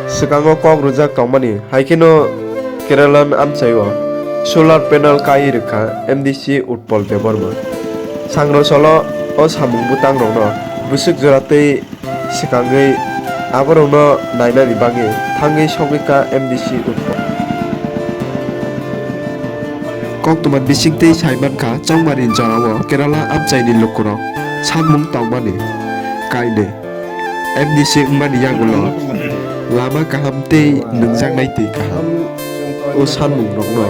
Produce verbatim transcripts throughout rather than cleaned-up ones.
Swkango kok rwjak tongmani, hai kheno Kerala amchaio solar panel kai rwkha M D C Utpal Debbarma. Sangro solo o samung bwtangrokno bwswk jora tei swkangwi aborokno nainani bagwi thangwi sogwi ka M D C Utpal. Koktwma bisingtwi saimankha, chongmani jorao Kerala amchaini lukurok samung tongmani kainwi M D C wngmani yagulo lama kaham tei nungjaknai twi kaham. O samungrokno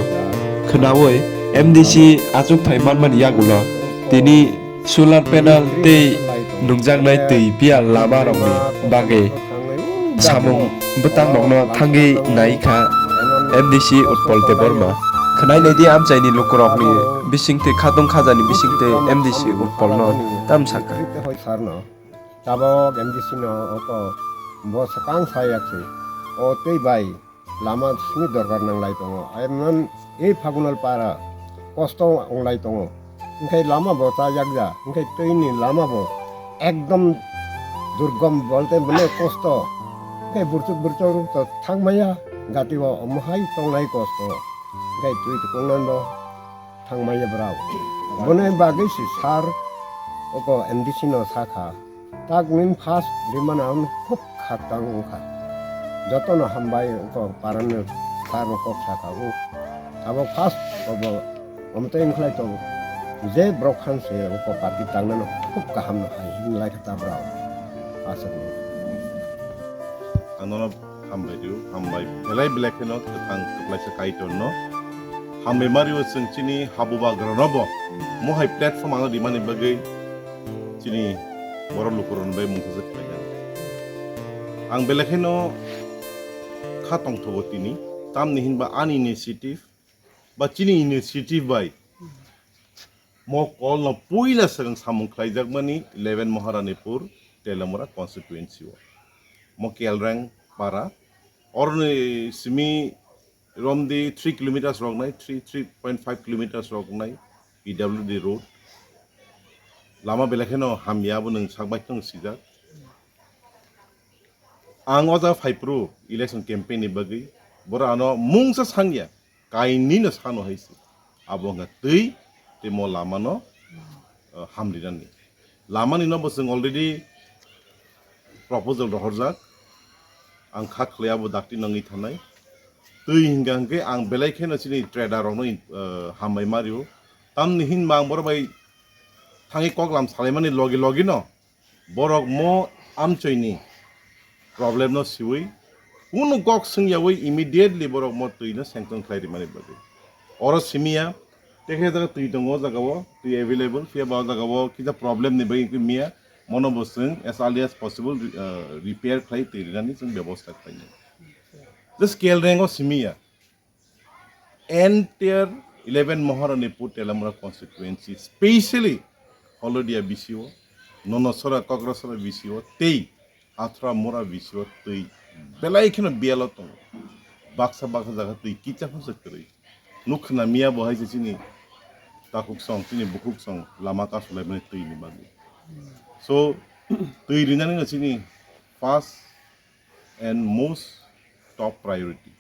khwnaui M D C achukthai manmani yagulo tini solar panel tei nungjaknai twi phiya lama rokni bagwi samung bwtangrokno thangwi nai kha M D C Utpal Debbarma. Khwnai naidi amchaini lukurokni bisingtwi khatung khajani bisingtwi M D C Utpalno tam sakha. Sarno tabok M D C no oko bo swkang sayak se o tei bai lama simi dorkar nanglai tongo. Emon ei Phagunal para kosto onglai tongo. Hinkhe lama bo chajak ja, hinkhe twi ni lama bo ekdom durgom bolte bole kosto. Hinkhe burchuk burchuk rok to thangmaya, gati bo omo hai tonglai kosto. Hinkhe twi tukungnan bo thangmaya brao. Boni bagwi si sar oko M D C no sakha. Tak nini first rimani ang khub khaktang wngkha. Jotono hambai wngkha, parani sabo kok sakha, "O, abo first obo, omo tei wngkhlai tongo. Je borok khan se wngkha party tangnano khub kaham no hai," hinlai kha ta borok. Aswkno. Ang nono hambai rio, hambai belai belai kheno kwthang kwplaisa Kaitorno. Hambai ma rio chwng chini habubagranobo mohai platform ano rimani bagwi chini borok lukurokni bai mungsa se khlainani. Ang belai kheno kha tongthogo tini, tamni hinba ani initiative ba chini initiative bai mo kolno puila swkang samung khlaijakmani eleven Maharanipur Telamura constituency o. Mo Kelreng para, oroni simi romdi three kilometers roknai, three, three point five kilometers roknai P W D road. Lama belai kheno hamya, abo nwng sak bai kheno sijak. Ang o jaga phai phuru election campaign ni bagwi, borok ano mungsa sangya, kainwi no sano hai se. Abo wngkha twi tei mo lama no, uh, hamrinani. Lama ni no bo chwng already proposal rohorjak. Ang kha khlai abo dakti nangwi thanai. Twi hingka hingke ang belai kheno chini trader rokno, uh, hambai ma rio. Tamni hinba ang borok bai thangwi koklam salaimani logi logi no borok mo amchoini problem no siwi kunu kok swngyawi immediately borok mo twi no sanction khlai rimani bagwi. Oro simiya, tekhe jaga twi tongo, o jaga o twi available, phiya ba o jaga o kisa problem ni bagwi wngwi miya, mono bo chwng as early as possible, uh, repair khlai twi rinani chwng bebosta khlainai. Just Kelreng o simiya. Entire eleven Maharanipur Telamura constituency, specially Holodia B C O, Nonosora, Kokrasora B C O, tei Athra Mura B C O twi belai kheno biyalo tongo. Baksa baksa jaga twi kicha phano se kwrwi. Nuk khna miya bo hai se chini takhuk song, chini bukhuk song lama kasulaimani twi ni bagwi. So, twi rinani no chini first and most top priority.